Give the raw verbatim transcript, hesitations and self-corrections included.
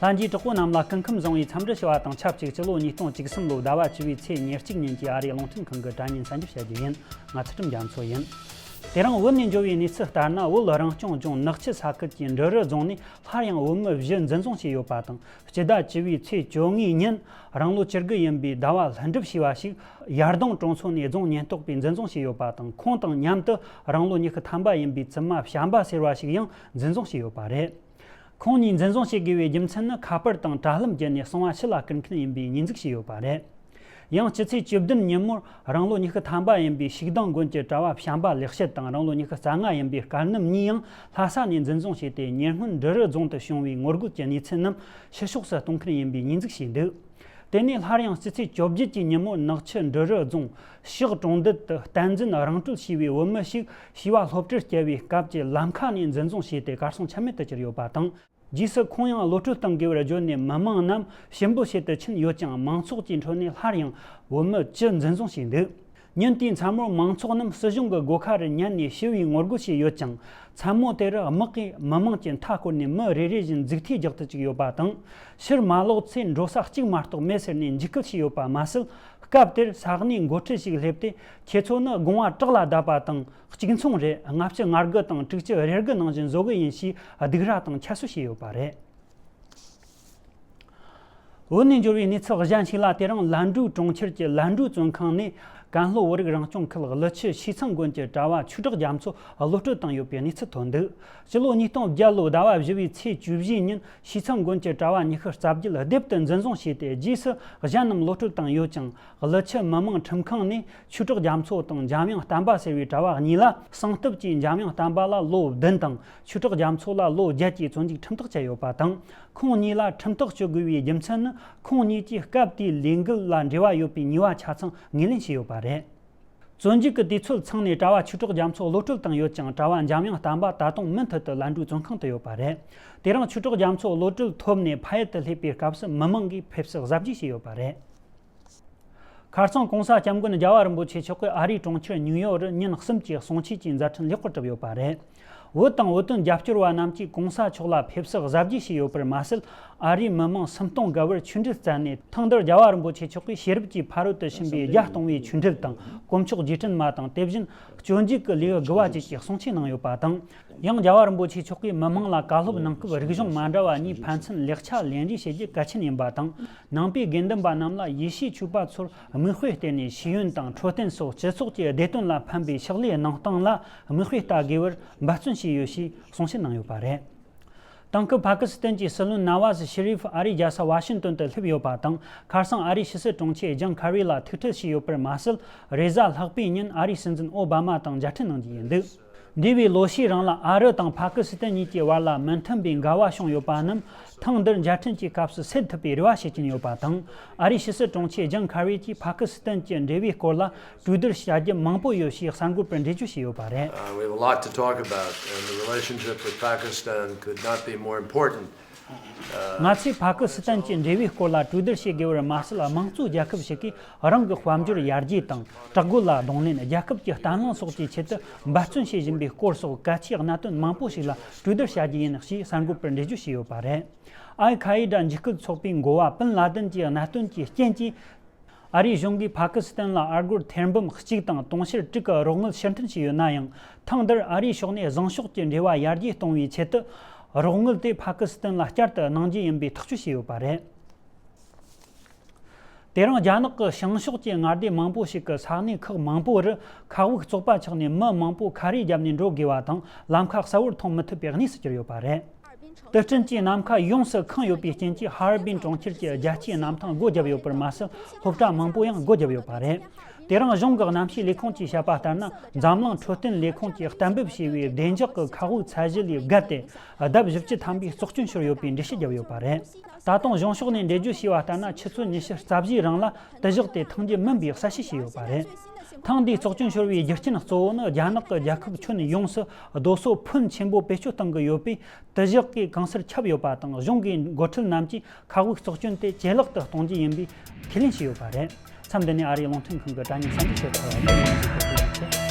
ལྷན་རྒྱས་གྲོགས་པོ་རྣམས་ལ་སྐུ་ཁམས་བཟང་བའི་འཚམས་འདྲི་ཞུ་བ་དང་ཆབས་ཅིག་སྤྱི་ལོ་ཉིས་སྟོང་བཅུ་གསུམ་ལོའི་ཟླ་བ་བཅུ་པའི་ཚེས་ཉེར་གཅིག་ཉིན་གྱི་ཨ་རིའི་རླུང་འཕྲིན་ཁང་གི་དྲ་བརྙན་གསར་འགྱུར་བཤད་རྒྱུ་ཡིན། ང་ཚུལ་ཁྲིམས་རྒྱ་མཚོ་ཡིན། དེ་རིང་བོད་ནས་འབྱོར་བའི་གནས་ཚུལ་ལྟར་ན། བོད་རང་སྐྱོང་ལྗོངས་ནག་ཆུ་ས་ཁུལ་གྱི་འབྲི་རུ་རྫོང་ནས་སླར་ཡང་བོད་མི་བཞི་འཛིན་བཟུང་བྱས་ཡོད་པ་དང་། སྤྱི་ཟླ་བཅུ་པའི་ཚེས་བཅོ་ལྔའི་ཉིན་རང་ལོ་བཅུ་དགུ་ཡིན་པའི་ཟླ་བ་ལྷུན་གྲུབ་ཞེས་པ་ཞིག་ཡར་ལྡང་གྲོང་ཚོ་ནས་རྫོང་ཉེན་རྟོག་པས་འཛིན་བཟུང་བྱས་ཡོད་པ་དང་། ཁོང་དང་མཉམ་དུ་རང་ལོ་ཉི་ཤུ་ཐམ་པ་ཡིན་པའི་བཙུན་མ་བྱམས་པ་ཟེར་བ་ཞིག་ཡང་འཛིན་བཟུང་བྱས་ཡོད་པ་རེད། ཁོང་གཉིས་འཛིན་བཟུང་བྱེད་དགོས་པའི་རྒྱུ་མཚན་ནི། ཁ་པར་དང་དྲ་ལམ་བརྒྱུད་ནས་གསང་བ་ཕྱི་ལ་བསྐུར་མཁན་ཡིན་པའི་ཉེས་འཛུགས་བྱས་ཡོད་པ་རེད། ཡང་སྤྱི་ཚེས་བཅུ་བདུན་ཉིན་མོར་རང་ལོ་ཉི་ཤུ་ཐམ་པ་ཡིན་པའི་ཤིག་སྡང་དགོན་གྱི་གྲྭ་བ་བྱམས་པ་ལེགས་བཤད་དང་། རང་ལོ་ཉི་ཤུ་རྩ་ལྔ་ཡིན་པའི་སྐལ་རྣམ་གཉིས་ཡང་ལྷ་ས་ནས་འཛིན་བཟུང་བྱས་ཏེ། ཉེ་སྔོན་འབྲི་རུ་རྫོང་དུ་བྱུང་བའི་ངོ་རྒོལ་གྱི་གནས་ཚུལ་རྣམས་ཕྱི་ཕྱོགས་སུ་གཏོང་མཁན་ཡིན་པའི་ཉེས་འཛུགས་བྱས་འདུག་དེ་ནས་སླར་ཡང་སྤྱི་ཚེས་བཅོ་བརྒྱད་ཀྱི་ཉིན་མོར་ནག་ཆུ་འབྲི་རུ་རྫོང་ཕྱག་གྲོང་རྡལ་དུ་བསྟན་འཛིན་རང་གྲོལ་ཞེས་པའི་བོད་མི་ཞིག་བྱིས་པ་སློབ་གྲྭར་བསྐྱལ་བའི་སྐབས་ཀྱི་ལམ་ཁ་ནས་འཛིན་བཟུང་བྱས་ཏེ། གར་སོང་ཆ་མེད་དུ་གྱུར་ཡོད་པ་དང་། རྗེས་སུ་ཁོང་ཡང་གློད་གྲོལ་གཏོང་དགོས་པར་བརྗོད་ནས་མི་མང་རྣམས་ཞུ་འབོད་བྱེད་དུ་ཕྱིན་ཡོད་ཀྱང་། མང་ཚོགས་ཀྱི་ཁྲོད་ནས་སླར་ཡང་བོད་མི་བཅུ་འཛིན་བཟུང་བྱས་འདུག་ཉིན་དེའི་མཚན་མོར་མང་ཚོགས་རྣམས་སྲིད་གཞུང་གི་སྒོ་ཁ་རུ་ཉལ་ནས་ཞི་བའི་ངོ་རྒོལ་བྱས་ཡོད་ཀྱང་། མཚན་མོ་དེར་དམག་གིས་མི་མང་གི་མཐའ་བསྐོར་ནས་མི་རེ་རེ་བཞིན་རྫུས་མཐུད་རྒྱག་ཏུ་བཅུག་ཡོད་པ་དང་། ཕྱིར་མ་ལོག་ཚེ་འགྲོ་ས་གཅིག་མ་གཏོགས་མེད་ཟེར་ནས་འཇིགས་སྐུལ་བྱས་ཡོད་པ་མ་ཟད། སྐབས་དེར་ས་གནས་འགོ་ཁྲིད་ཞིག་སླེབས་ཏེ། ཁྱེད་ཚོ་ནི་དགོང་བ་བྲག་ལ་བསྡད་པ་དང་གཅིག་མཚུངས་རེད། ལྔ་བཅུ་ང་དགུ་དང་དྲུག་ཅུ་རེ་དགུ་ནང་བཞིན་བཟོ་གི་ཡིན་ཞེས་སྡིགས་ར་དང་ཁྱད་གསོད་བྱས་ཡོད་པ་རེད། བོད་ནས་འབྱོར་བའི་གནས་ཚུལ་གཞན་ཞིག་ལ། དེ་རིང་ལན་གྲུ་གྲོང་ཁྱེར་གྱི་ལན་གྲུ་བཙོན་ཁང་ནས་ཀན་ལྷོ་བོད་རིགས་རང་སྐྱོང་ཁུལ་ཀླུ་ཆུ་ཤིས་ཚང་དགོན་གྱི་གྲྭ་བ་ཆོས་གྲགས་རྒྱ་མཚོ་གློད་གྲོལ་བཏང་ཡོད་པའི་གནས་ཚུལ་ཐོན་འདུག་སྤྱི་ལོ་ཉིས་སྟོང་བརྒྱད་ལོའི་ཟླ་བ་བཞི་པའི་ཚེས་བཅུ་བཞི་ཉིན་ཤིས་ཚང་དགོན་གྱི་གྲྭ་བ་ཉི་ཤུ་རྩ་བརྒྱད་སྡེབ་ཏུ་འཛིན་བཟུང་བྱས་ཏེ། རྗེས་སུ་གཞན་རྣམས་གློད་གྲོལ་བཏང་ཡོད་ཀྱང་། ཀླུ་ཆུ་མི་དམངས་ཁྲིམས་ཁང་ནས་ཆོས་གྲགས་རྒྱ་མཚོ་དང་འཇམ་དབྱངས་བསྟན་པ་ཟེར་བའི་གྲྭ་བ་གཉིས་ལ། གསང་སྟབས་ཀྱིས་འཇམ་དབྱངས་བསྟན་པ་ལ་ལོ་བདུན་དང་། ཆོས་གྲགས་རྒྱ་མཚོ་ལ་ལོ་བརྒྱད་ཀྱི་བཙོན་འཇུག་ཁྲིམས་ཐག་བཅད་ཡོད་པ་དང་། ཁོང་གཉིས་ལ་ཁྲིམས་ཐག་གཅོད་དགོས་པའི་རྒྱུ་མཚན་ནི། ཁོང་གཉིས་ཀྱིས་སྐབས་དེའི་ལས་འགུལ་ལ་འབྲེལ་བ་ཡོད་པའི་ཉེས་པ་ཆ་ཚང་ངོས་ལེན་བྱས་ཡོད་པ་རེད། བཙོན་འཇུག་གི་དུས་ཚོད་ཚང་ནས་གྲྭ་བ་ཆོས་གྲགས་རྒྱ་མཚོ་གློད་གྲོལ་བཏང་ཡོད་ཀྱང་། གྲྭ་བ་འཇམ་དབྱངས་བསྟན་པ་ད་དུང་མུ་མཐུད་དུ་ལན་གྲུ་བཙོན་ཁང་དུ་ཡོད་པ་རེད། དེ་རིང་ཆོས་གྲགས་རྒྱ་མཚོ་གློད་གྲོལ་ཐོབ་ནས་ཕ་ཡུལ་དུ་སླེབས་པའི་སྐབས་སུ་མི་མང་གིས་ཕེབས་བསུ་གཟབ་རྒྱས་བྱས་ཡོད་པ་རེད། ཁ་སང་༸གོང་ས་༸སྐྱབས་མགོན་རྒྱལ་བ་རིན་པོ་ཆེ་མཆོག་གིས་ཨ་རིའི་གྲོང་ཁྱེར་ཉིའུ་ཡོག་རུ་ཉིན་གསུམ་གྱི་གསུང་ཆོས་ཀྱི་མཛད་འཕྲིན་ལེགས་པོར་གྲུབ་ཡོད་པ་རེད། བོད་དང་བོད་དོན་རྒྱབ་སྐྱོར་བ་རྣམས་ཀྱིས་༸གོང་ས་མཆོག་ལ་ཕེབས་བསུ་གཟབ་རྒྱས་བྱས་ཡོད་པར་མ་ཟད། ཨ་རིའི་མི་མང་སུམ་སྟོང་བརྒལ་བར་ཆོས་འབྲེལ་བསྩལ་ནས། ཐེངས་འདིར་རྒྱལ་བ་རིན་པོ་ཆེ་མཆོག་གིས་ཤེས་རབ་ཀྱི་ཕ་རོལ་ཏུ་ཕྱིན་པའི་བརྒྱ་སྟོང་བའི་ཆོས་འབྲེལ་དང་། དཀོན་མཆོག་རྗེས་དྲན་མ་དང་། དེ་བཞིན་སྐྱོན་བརྗོད་ཀྱི་ལེའུ་དགུ་བ་བཅས་ཀྱི་གསུང་ཆོས་གནང་ཡོད་པ་དང་། ཡང་རྒྱལ་བ་རིན་པོ་ཆེ་མཆོག་གིས་མི་མང་ལ་བཀའ་སློབ་གནང་སྐབས། རིག་གཞུང་མ་འདྲ་བ་གཉིས་ཕན་ཚུན་ལེགས་ཆ་ལེན་རེས་བྱེད་རྒྱུ་གལ་ཆེན་ཡིན་པ་དང་། ནང་པའི་དགེ་འདུན་པ་རྣམས་ལ་ཡེ་ཤུའི་ཆོས་པ་ཚོར་མིག་དཔེ་བསྟན་ནས། ཤེས་ཡོན་དང་འཕྲོད་བསྟེན་སོགས་སྤྱི་ཚོགས་ཀྱི་བདེ་དོན་ལ་ཕན་པའི་ཕྱག་ལས་གནང་སྟངས་ལ་མིག་དཔེ་ལྟ་དགོས་པར་འབད་བརྩོན་བྱས་ཡོད་ཞེས་གསུང་བཤད་གནང་ཡོད་པ་རེད། དེང་སྐབས་ཕ་ཀི་སི་ཐན་གྱི་སྲིད་བློན་ན་ཝཱ་ཟི་ཤི་རིབ་ཨ་རིའི་རྒྱལ་ས་ཝ་ཤིང་ཏོན་དུ་སླེབས་ཡོད་པ་དང་། ཁ་སང་ཨ་རིའི་ཕྱི་སྲིད་དྲུང་ཆེ་ཇོན་ཁ་རི་ལ་ཐུག་འཕྲད་བྱས་ཡོད་པར་མ་ཟད། རེས་གཟའ་ལྷག་པའི་ཉིན་ཨ་རིའི་སྲིད་འཛིན་ཨོ་བྷ་མ་དང་མཇལ་འཕྲད་གནང་རྒྱུ་ཡིན་འདུག་འདས་པའི་ལོ་ཤས་རིང་ལ་ཨ་རི་དང་ཕ་ཀི་སི་ཐན་གཉིས་ཀྱི་བར་ལ་མི་མཐུན་པའི་འགལ་བ་བྱུང་ཡོད་པ་རྣམས། ཐེངས་འདིར་མཇལ་འཕྲད་ཀྱི་སྐབས་སུ་སེལ་ཐུབ་པའི་རེ་བ་བྱེད་ཀྱིན་ཡོད་པ་དང་། ཨ་རིའི་ཕྱི་སྲིད་དྲུང་ཆེ་ཇོན་ཁ་རི་གྱིས་ཕ་ཀི་སི་ཐན་གྱི་འབྲེལ་བའི་སྐོར་ལ་གྲོས་བསྡུར་བྱ་རྒྱུ་མང་པོ་ཡོད་ཞེས་གསར་འགོད་པར་འགྲེལ་བརྗོད་བྱས་ཡོད་པ་རེད། Uh, we have a lot to talk about, and the relationship with Pakistan could not be more important. ང་ཚོས་ཕ་ཀི་སི་ཐན་གྱི་འབྲེལ་བའི་སྐོར་ལ་གྲོས་བསྡུར་བྱེད་དགོས་པར་མ་ཟད། དམངས་གཙོའི་རྒྱལ་ཁབ་ཞིག་གིས་རང་གི་དཔལ་འབྱོར་ཡར་རྒྱས་དང་། དྲག་རྒོལ་ལ་གདོང་ལེན། རྒྱལ་ཁབ་ཀྱི་བརྟན་ལྷིང་སོགས་ཀྱི་ཆེད་དུ་འབད་བརྩོན་བྱེད་བཞིན་པའི་སྐོར་སོགས་གལ་ཆེའི་གནད་དོན་མང་པོ་ཞིག་ལ་གྲོས་བསྡུར་བྱ་རྒྱུ་ཡིན་ཞེས་གསར་འགོད་པར་འགྲེལ་བརྗོད་བྱས་ཡོད་པ་རེད། ཨལ་ཁ་ཨི་ཌ་འཇིགས་སྐུལ་ཚོགས་པའི་འགོ་བ་པིན་ལ་དིན་གྱི་གནད་དོན་གྱི་རྐྱེན་གྱིས། ཨ་རིའི་གཞུང་གིས་ཕ་ཀི་སི་ཐན་ལ་ཨ་སྒོར་ཐེར་འབུམ་གཅིག་དང་དུང་ཕྱུར་དྲུག་གི་རོགས་དངུལ་ཕྱིར་འཐེན་བྱས་ཡོད་ན་ཡང་། ཐེངས་འདིར་ཨ་རིའི་ཕྱོགས་ནས་བཟང་ཕྱོགས་ཀྱི་འབྲེལ་བ་ཡར་རྒྱས་གཏོང་བའི་ཆེད་དུ། རོགས་དངུལ་དེ་ཕ་ཀི་སི་ཐན་ལ་བསྐྱར་དུ་གནང་རྒྱུ་ཡིན་པའི་ཐག་གཅོད་བྱས་ཡོད་པ་རེད། དེ་རིང་རྒྱ་ནག་གི་བྱང་ཕྱོགས་ཀྱི་མངའ་སྡེ་མང་པོ་ཞིག་གི་ས་གནས་ཁག་མང་པོ་རུ་མཁའ་དབུགས་བཙོག་པ་ཆགས་ནས་མི་མང་པོ་ཁ་རས་བརྒྱབ་ནས་འགྲོ་དགོས་པ་དང་། ལམ་ཁ་གསལ་བོར་མཐོང་མི་ཐུབ་པའི་གནས་སུ་གྱུར་ཡོད་པ་རེད། དུད་སྤྲིན་གྱིས་ནམ་མཁའ་ཡོངས་སུ་ཁེངས་ཡོད་པའི་རྐྱེན་གྱིས། ཧ་ཨར་པིན་གྲོང་ཁྱེར་གྱི་རྒྱལ་སྤྱིའི་གནམ་ཐང་སྒོ་བརྒྱབ་ཡོད་པར་མ་ཟད། སློབ་གྲྭ་མང་པོ་ཡང་སྒོ་བརྒྱབ་ཡོད་པ་རེད། དེ་རིང་གཞུང་གི་གནམ་གཤིས་ལས་ཁུངས་ཀྱིས་བཤད་པ་ལྟར་ན། འཛམ་གླིང་འཕྲོད་བསྟེན་ལས་ཁུངས་ཀྱིས་གཏན་འབེབས་བྱས་པའི་བདེ་འཇགས་ཀྱི་མཁའ་དབུགས་ཚད་གཞི་ལས་བརྒལ་ཏེ། ལྡབ་བཞི་བཅུ་ཐམ་པའི་བཙོག་སྐྱོན་ཤོར་ཡོད་པའི་འགྲེལ་བཤད་བརྒྱབ་ཡོད་པ་རེད། ད་དུང་གཞུང་ཕྱོགས་ནས་འགྲེལ་བརྗོད་བྱས་པ་ལྟར་ན། ཆུ་ཚོད་ཉི་ཤུ་རྩ་བཞིའི་རིང་ལ་དུ་བཞག་དེ་འཐེན་རྒྱུ་མིན་པའི་གསལ་བཤད་བྱས་ཡོད་པ་རེད། ཐེངས་འདིའི་བཙོག་སྐྱོན་ཤོར་བའི་རྒྱུ་རྐྱེན་གཙོ་བོ་ནི། རྒྱ་ནག་གི་རྒྱལ་ཁབ་ཁྱོན་ཡོངས་སུ་རྡོ་སོལ་ཕོན་ཆེན་པོ་བེད་སྤྱོད་གཏོང་གི་ཡོད་པས། དུ་བཞག་གི་གང་སར་ཁྱབ་ཡོད་པ་དང་། གཞུང་གི་འགོ་ཁྲིད་རྣམས་ཀྱིས་མཁའ་དབུགས་བཙོག་སྐྱོན་དེ་ཇེ་ལེགས་སུ་གཏོང་རྒྱུ་ཡིན་པའི་ཁས་ལེན་བྱས་ཡོད་པ་རེད། མཚམས་འདི་ནས་ཨ་རིའི་རླུང་འཕྲིན་ཁང་གི་དྲ་བརྙན་གསར་འགྱུར་ཞིག་ཚར་བ་ཡིན།